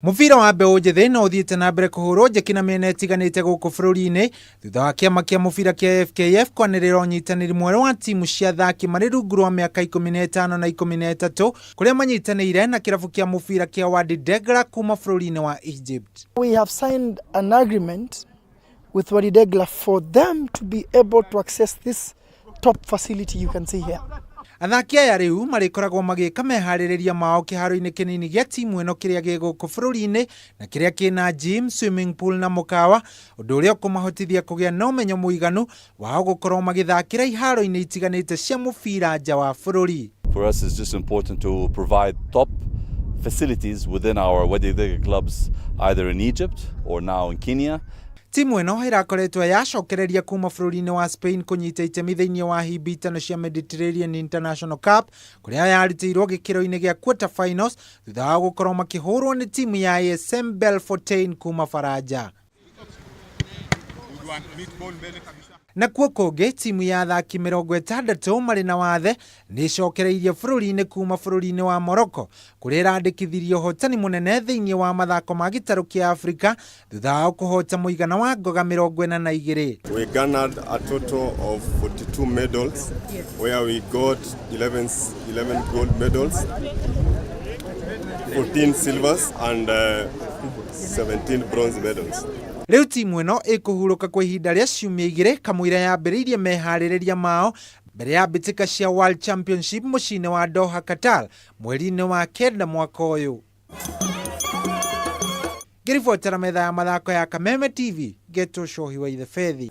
Mũbira wa mbeũ njĩthĩ no ũthiĩte na mbere kũhũrwo njeki na mĩena ĩtiganĩte gũkũ bũrũri-inĩ thutha wa kĩama kĩa mũbira kĩa FKF kwanĩrĩra ũnyitanĩri mwerũ wa timu cia athaki marĩ rungu rwa mĩaka 15 na 13 kũrĩa manyitanĩire na kĩrabu kĩa mũbira kĩa Wadi Degla kuma bũrũri-inĩ wa Egypt. We have signed an agreement with Wadi Degla for them to be able to access this top facility you can see here. Athaki aya rĩu marĩkoragwo magĩka meharĩrĩria mao kĩharo-inĩ kĩnini gĩa timu ĩno kĩrĩa gĩ gũkũ bũrũri-inĩ na kĩrĩa kĩna gym, swimming pool na mũkawa, ũndũ ũrĩa ũkũmahotithia kũgĩa na ũmenyo mũiganu wao gũkorwo magĩthakĩra iharo-inĩ itiganĩte cia mũbira nja wa bũrũri. For us, it's just important to provide top facilities within our Wadi Degla clubs, either in Egypt or now in Kenya. Timu ĩno ĩrakoretwo yacokereria kuma bũrũri-inĩ wa Spain kũnyita itemi thĩinĩ wa hĩmbĩtano cia Mediterranean International Cup kũrĩa yarutĩirwo gĩkĩro-inĩ gĩa quarter finals thutha wa gũkorwo makĩhũrwo nĩ timu ya ASM Bellefontaine kuma Faranja. Nakuo kũngĩ timu ya athaki 60 marĩ na wathe nĩ ĩcokereirie bũrũri-inĩ kuma bũrũri-inĩ wa Morocco kũrĩa ĩrandĩkithirie ũhotani mũnene thĩinĩ wa mathako ma gĩtarũ kĩa Afrika thutha wao kũhota mũigana wa ngoga 42. We garnered a total of 42 medals, where we got 11 gold medals, 14 silvers, and 17 bronze medals. Rĩu timu ĩno ĩkũhurũka kwa ihinda rĩa ciumia 2 kamũira yambĩrĩirie meharĩrĩria mao mbere ya mbĩtĩka cia World Championship mũciĩ-inĩ wa Doha, Qatar mweri-inĩ wa 9 mwaka ũyũ. Ngĩribotera metha ya mathako ya Kameme TV, Geto Cohi wa Ithebethi.